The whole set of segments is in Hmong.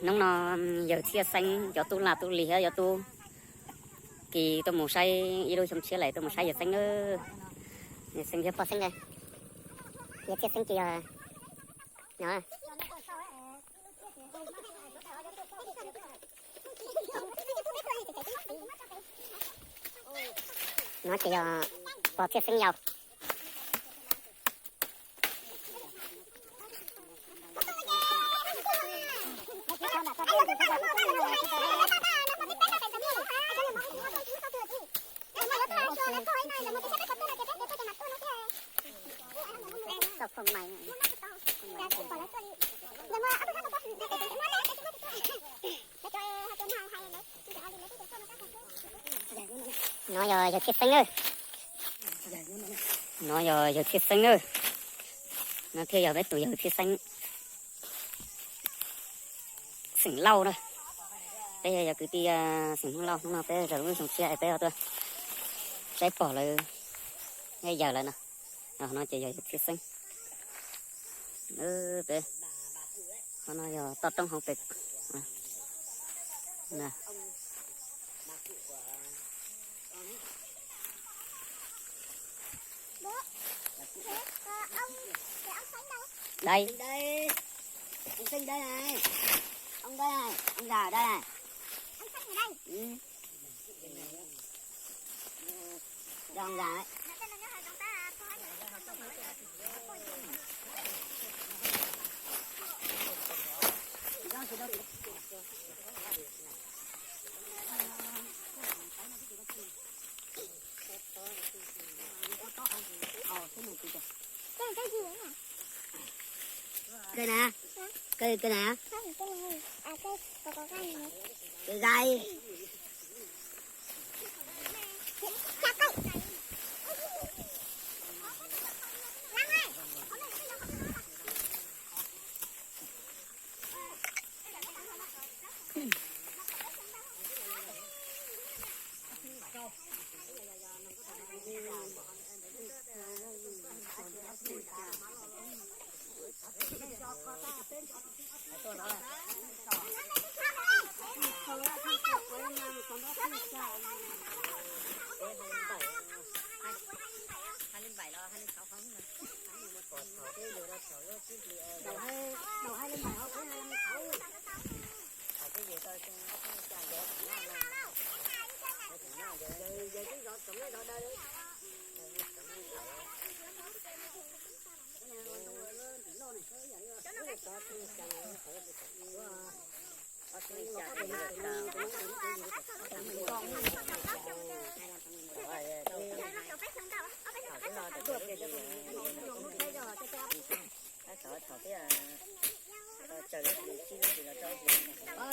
Hnub no yawg Txhiaj Xeeb cov tub lag tub lig thiab cov tub kis tuaj mus saib ib lub xyoo tshiab lawm, tuaj mus saib yawg Xeeb na. Yawg Xeeb yog pog Xeeb, yawg Txhiaj Xeeb ces yog no. No ces yog pog Txhiaj Xeeb yau. No yog yawg Txhiaj Xeeb na. No yog yawg Txhiaj Xeeb na. No thiaj yog peb tus yawg Txhiaj Xeeb xeem Lauj na. Peb yog kwv tij xeem Hmoob Lauj, hnub no peb raws lub xyoo tshiab peb tuaj saib pog lawv, yawg lawv no. No ces yog yawg Txhiaj Xeeb. Peb qhov no yog toj roob hauv pes. Đây. Ông Xeeb đây này. Ông đây này, ông già đây này. Ông già đấy. Cây nào? Cây, cây nào? Cây gai.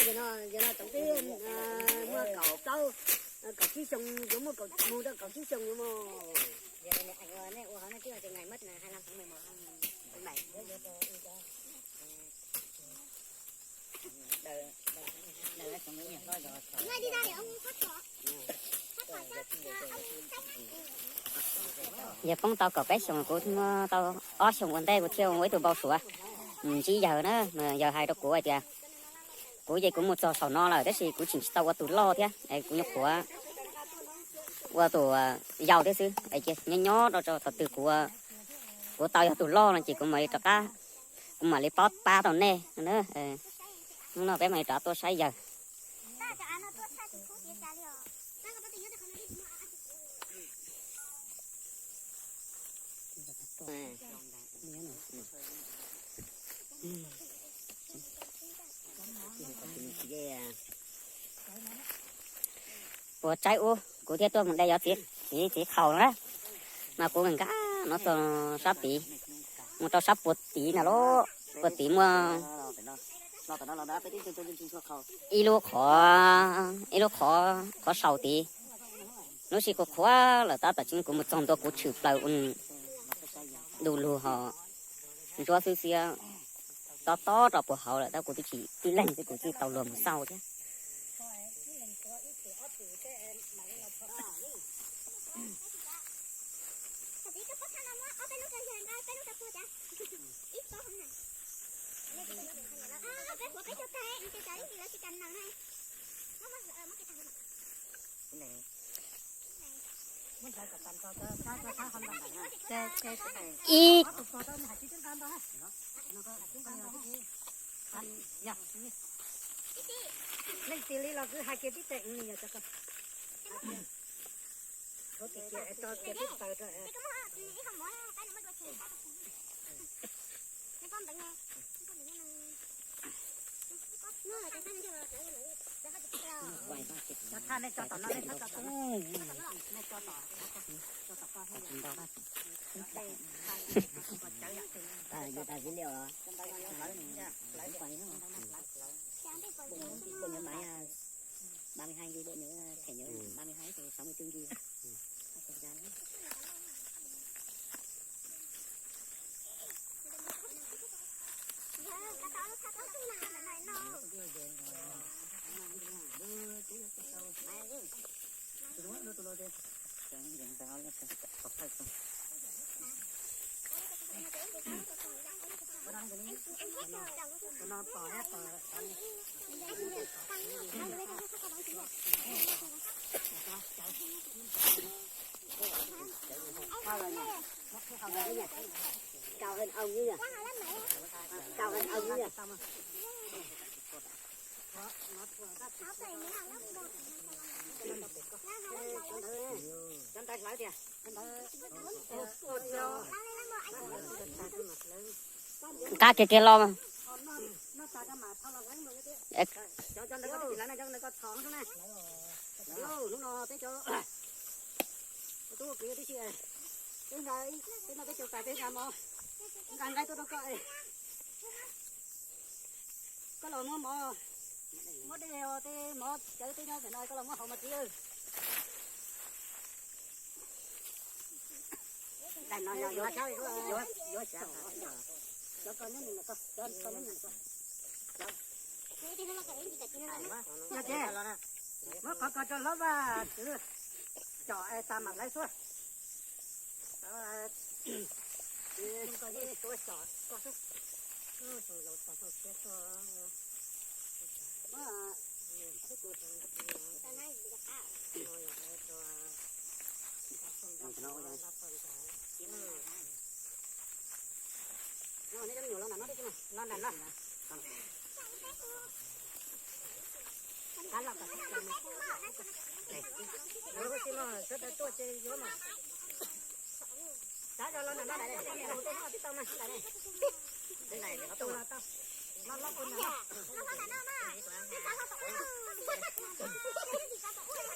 Yog no, yog no tsoom tib muaj kaum plaub, kaum tsib xyoo yuav muaj, mus rau kaum tsib xyoo yuav mus. Yawg poob tau kaum peb xyoos, kuv muaj tau ob xyoos ua ntej kuv thiaj ua ib tug npau suav ntsib yawg na. Yawg hais rau kuv hais tias, kuv ces kuv mus txog saum no lawm tab sis kuv tseem tsis tau ua tus loj thiab, kuv nyuam qhuav ua tus yau thiab xwb. Nyob nyob rau thaum twg kuv, kuv tau yog tus loj no ces kuv mam li rov qab, kuv mam li pab pab tau nej. Hnub no peb mam li rov tuaj saib yawg. Puas tsaib ub, kuv thiaj tuaj mus de yov txiv, txiv, txiv qhaus na. Mas kuv nkag no txog sab tid, mus rau sab puag tid no lauj, puag tid muaj ib lub qhov, ib lub qhov, qhov saum tid. Lub sij kuv qhuav lawm tab tom tseeb kuv mus txog ntua kuv tshwm plaws ua du lug ho ntsuab xwb xiab tob tob rau puag hauv lawm tab kuv twb tsis tib leeg xwb kuv thiaj tau luag mus xauj thiab. Ib, leej twg li los kwv hais kiag tib teg, Nqa kiag kiag los. Koj los muab mov, muab dej, tej mov cawv tej nyob tam no koj los muab haus mas txiv. Muab qhov ko rau hlob Vaj Tswv tsom es tas mam hlawv xwb.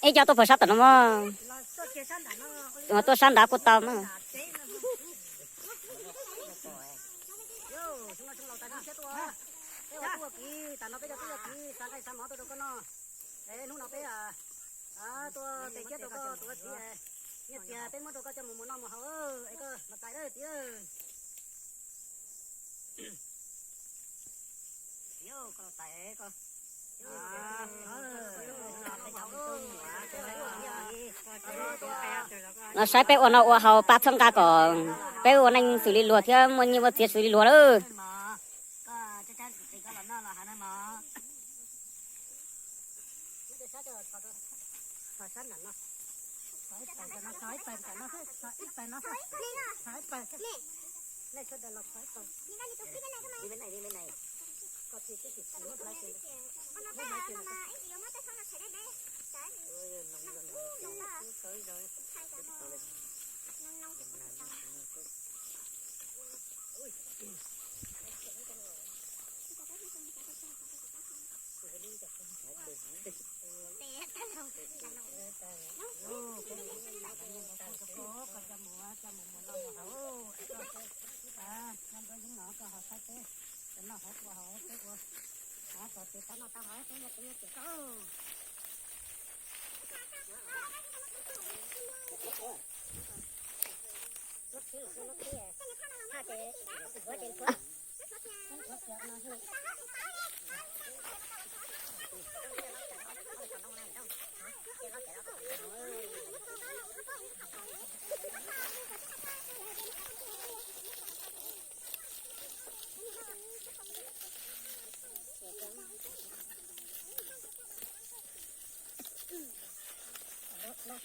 Ib co tuaj puag sab tom no mog, tuaj sab nrad kuj tau mog. Hnub no peb tuaj tes thiab rau koj tus ua txiv, nyiaj txiag peb muab rau koj coj mus mus noj mus haus es koj los tais txiv. Los saib peb ua noj ua haus pab txhawb nqa kom peb ua neej xws li luag thiab muaj nyiaj muaj txiag xws li luag lawm. No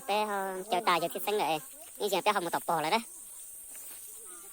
peb caw tas yawg txhiaj xeeb lawm, ib tsam peb ho mus tom pog lawm na.